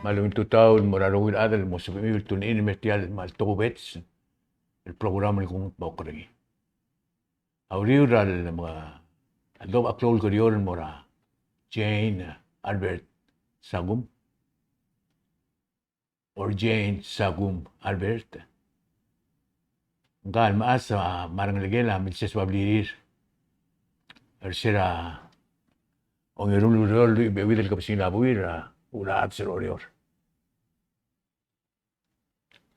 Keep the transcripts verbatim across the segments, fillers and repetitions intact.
Me a ungil tutau el mo er a rokui el chad el mo sebechemiu el tune in el mei er tia el kmal tokubets el program el kuk mo oker er ngii. A uriul er a le me a dob a klou el kerior el mo er a Jane Albert Sagum, or Jane Sagum Albert. Ngka el mechas me a rengelekel a milseseb a blirir er se er a ongeru el ureor el lluich me a euid el kebesengil a buil er a Ulechad er Oreor.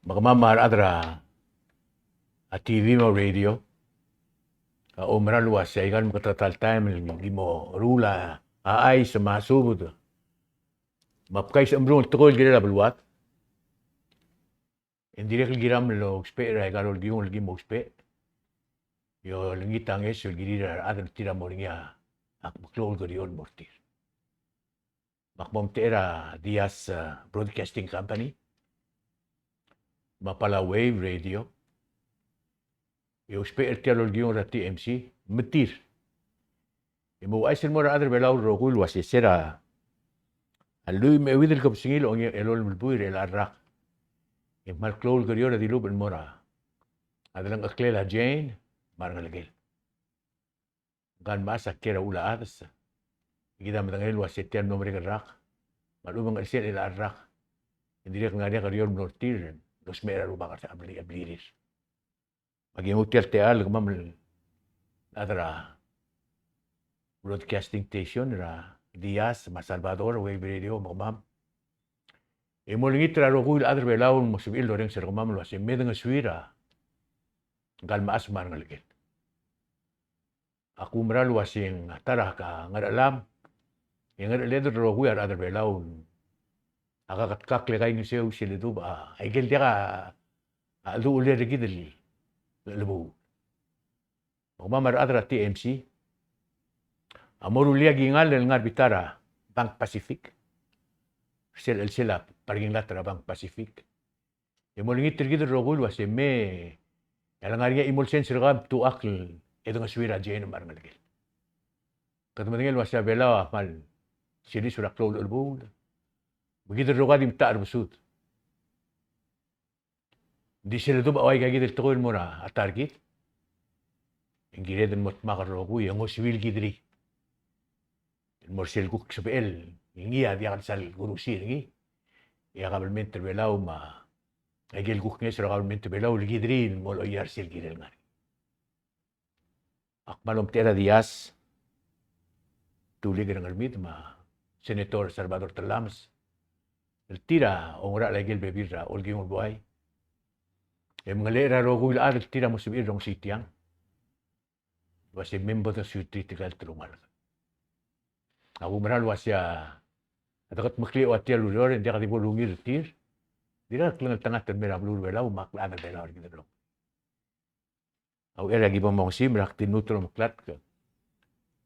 Me kemam a rechad er a T V me a radio a oumera el uase aika el meketeketang el taem el ki mo ruul a chais me a subed me a bkais a mrung el tekoi el kirel a beluad, e ng dirrek el kiram el ousbech er aika el olkiung el ki mo ousbech e olengit a ngeso el kirir a rechad el tir a mo er ngii a kmeklou el kerior el mo er tir. Me ak mo omtechei er a Diaz, eh, Broadcasting Company me a Palau Wave Radio e ousbech er tia el olkiung er a T M C me tir. E mo ouchais el mo er a rechad er a Belau el rokui el uase se er a lluich me a euid el kebesengil a ongelolem el buil er chelecha el rak e ng kmal klou el kerior a dilubech el mo er a delengcheklel a Jane me a rengelekel. Ngka el mechas a kiei er a Ulechad, e kid a medengelii el uase tia el mlo merek el rak me a lechub e ng chelsel chelecha el rak e ng dirrek el ngar er ngii a kerior el mlo er tir el osmecher a rubak er a bli-, blirir. Me aki nguu tia el techall el kemam el chad er a broadcasting station er a Diaz me a Salvador, Wave Radio me kemam, e mo olengit er a rokui el chad er a Belau el mo sebechir el orrenges er kemam el uase me dengesuir a ngka el mechas me a rengelekel. Ak oumera el uase ng a ta er a ngerechelam e ngerecheled el rokui a rechad er a Belau a kaketkakl e kaingeseu sel ledubech a ikel diak a, a chelduchel er kid el chelebuul. Me kemam a rechad er a T M C a mo rullii a kingall el ngar er a bita er a Bank Pacific, sel chelsel a parking lot er a Bank Pacific, e mo olengit er kid el rokui el uase me a lengar er ngii a chimo el sens er kau me tuchakl e dengesuir a Jane me a rengelekel. Kede medengei el uase a Belau a kmal silisu er a klou el chelebuul, me kid el rokui a di mtach er a besud. Ng di sel ledubech a ua ika kid el tekoi el mo er a ta er kid, e ng kired el mo dmak el rokui e ngosuir kid er ngii el mo er sel kuk sebechel ngii a diak el sal kurusi er ngii, e a kabelment er a Belau me a ikel kuk ngeso er a kabelment er a Belau el kid er ngii el mo loia er sel kirel ngar er ngii. Ak kmal omtechei er a Diaz, Tulik er a Ngermid me a Senator Salvador Tellames el tir a oungerachel a ikel bebil er a olkiung el buai e mengelechel er a rokui el chad el tir a mo sebechir el rongesii tiang el uase me bo dengesuir tia el telungalek. Ak oumera el uase a dekedmeklii a ua tia el ureor e ng diak di bo lungil er tir, dirrek el klengeltengat el mei er a beluu er a Belau me a klechad er a Belau er kid el rokui. A uchei er a ki bo mongesim er a kdi lmuut el omeklatk,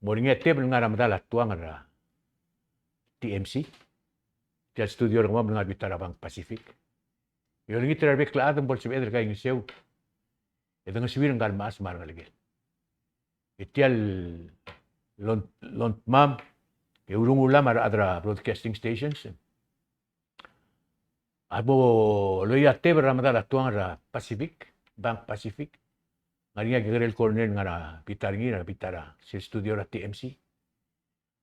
mo er ngii a tebel el ngar er a medal a tuang er a T M C, tia el studio er kemam el ngar er a bita er a Bank Pacific, e olengit er a rebek el chad me bo lsebeched el kaingeseu e dengesuir ngka el mechas me a rengelekel. E tia el lon-, londmam e urungulam a rechad er a broadcasting stations a bo loia a tebel er a medal a tuang er a Pacific, Bank Pacific. Ngar er ngii a kekerei el corner el ngar er a bita er ngii, er a bita er a sel studio er a T M C,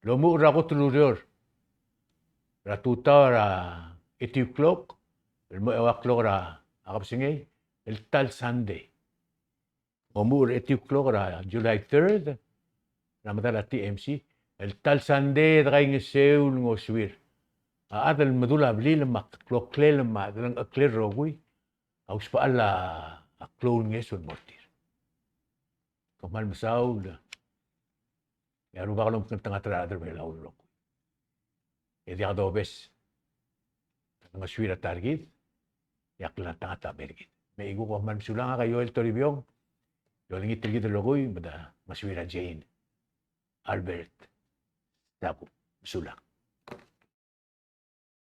el omuchel er a kot el ureor er a tutau er a eight o'clock el mo eua o'clock er a kebesengei el ta el Sunday. Omuchel er a eight o'clock er a July third er a medal a T M C el ta el Sunday e de kaingeseu el ngosuir a chad el medul a blil me a kloklel me a delengcheklel el rokui a usbechall a klou el ngeso el mo er tir. Kom kmal mesaul. E a Rubak a lomekngeltengat er a rechad er a Belau el rokui. E diak dobes a ngesuir a ta er kid, e a klengeltengat a mei er kid. Me chikuk, kom kmal mesulang. Ngak a Joel Toribiong, e olengit er kid el rokui me de ngesuir a Jane Albert Sagum. Mesulang.